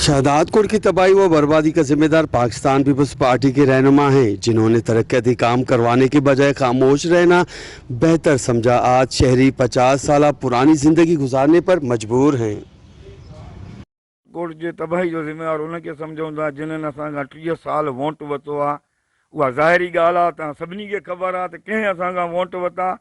शहदादकोट की तबाही व बर्बादी का जिम्मेदार पाकिस्तान पीपल्स पार्टी के रहनुमा हैं, जिन्होंने तरक्याती काम करवाने के बजाय खामोश रहना बेहतर समझा। आज शहरी 50 साल पुरानी ज़िंदगी गुजारने पर मजबूर हैं। कोट जे तबाही जो ज़िम्मेवार उनखे सम्झूं था जिन्हनि असां खां 30 साल वोट वरितो आहे। उहा ज़ाहिरी ॻाल्हि आहे, तव्हां सभिनी खे ख़बर आहे त कंहिं असां खां वोट वरिता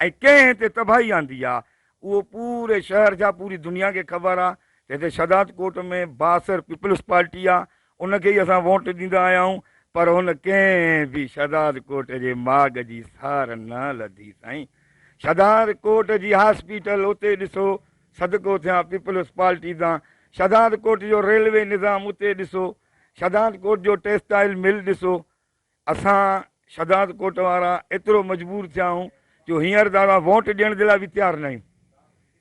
ऐं कंहिं हिते तबाही आंदी आहे। उहो पूरे शहर जा पूरी दुनिया खे ख़बर आहे त हिते शहदादकोट में बासर पीपल्स पार्टी आहे, उनखे ई असां वोट ॾींदा आहियूं, पर हुन कंहिं बि शहदादकोट जे माग जी सार न लधी। साईं शहदादकोट जी हॉस्पिटल उते ॾिसो, सदको थियां पीपल्स पार्टी सां। शहदादकोट जो रेलवे निज़ाम उते ॾिसो, शहदादकोट जो टेक्सटाइल मिल ॾिसो। असां शहदादकोट वारा एतिरो मजबूर थिया आहियूं जो हींअर दादा वोट ॾियण जे लाइ बि तयारु न आहियूं।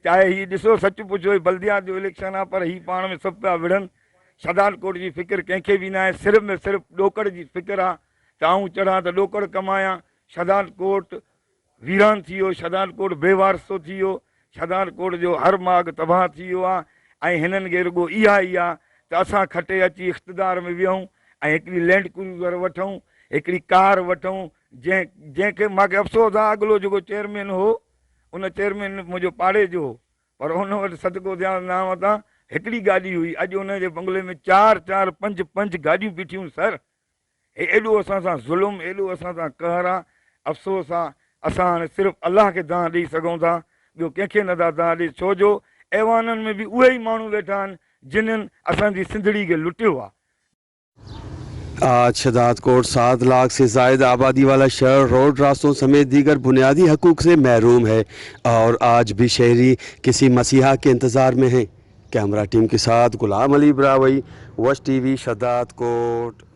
चाहे हीअ ॾिसो, सच पुछो हीअ बल्दियात जो इलेक्शन आहे, पर हीअ पाण में सभु पिया विढ़नि। शहदादकोट जी फ़िक्र कंहिंखे बि न आहे, सिर्फ़ में सिर्फ़ ॾोकड़ जी फ़िक्र आहे त आऊं चढ़ां त ॾोकड़ कमायां। शहदादकोट वीरान थी वियो, शहदादकोट बेवारसो थी वियो, शहदादकोट जो हर माग तबाह थी वियो आहे। ऐं हिननि खे रुॻो इहा ई आहे त असां खटे अची इक़्तिदार में वियूं ऐं हिकिड़ी लैंड क्रूज़र वठूं, हिकिड़ी कार वठूं। जंहिंखे मूंखे अफ़सोस आहे, अॻिलो जेको चेयरमैन हो उन चेयरमैन मुंहिंजो पाड़े जो हो, पर हुन वटि सदको थियां नाम तां हिकिड़ी गाॾी हुई, अॼु हुनजे बंगले में 4 4 5 5 गाॾियूं बीठियूं। सर हे एॾो असां सां ज़ुल्म, एॾो असां सां कहर आहे। अफ़सोस आहे, असां हाणे सिर्फ़ अलाह खे दांह ॾेई सघूं था, ॿियो कंहिंखे नथा दांह ॾेई। छो जो ऐवाननि में बि उहे ई माण्हू वेठा आहिनि जिन्हनि असांजी सिंधड़ी खे लुटियो आहे। आज शहदादकोट 7 लाख से ज़ायद आबादी वाला शहर रोड रास्तों समेत दीगर बुनियादी हकूक़ से महरूम है और आज भी शहरी किसी मसीहा के इंतज़ार में हैं। कैमरा टीम के साथ गुलाम अली ब्रावई, वश टीवी, शहदादकोट।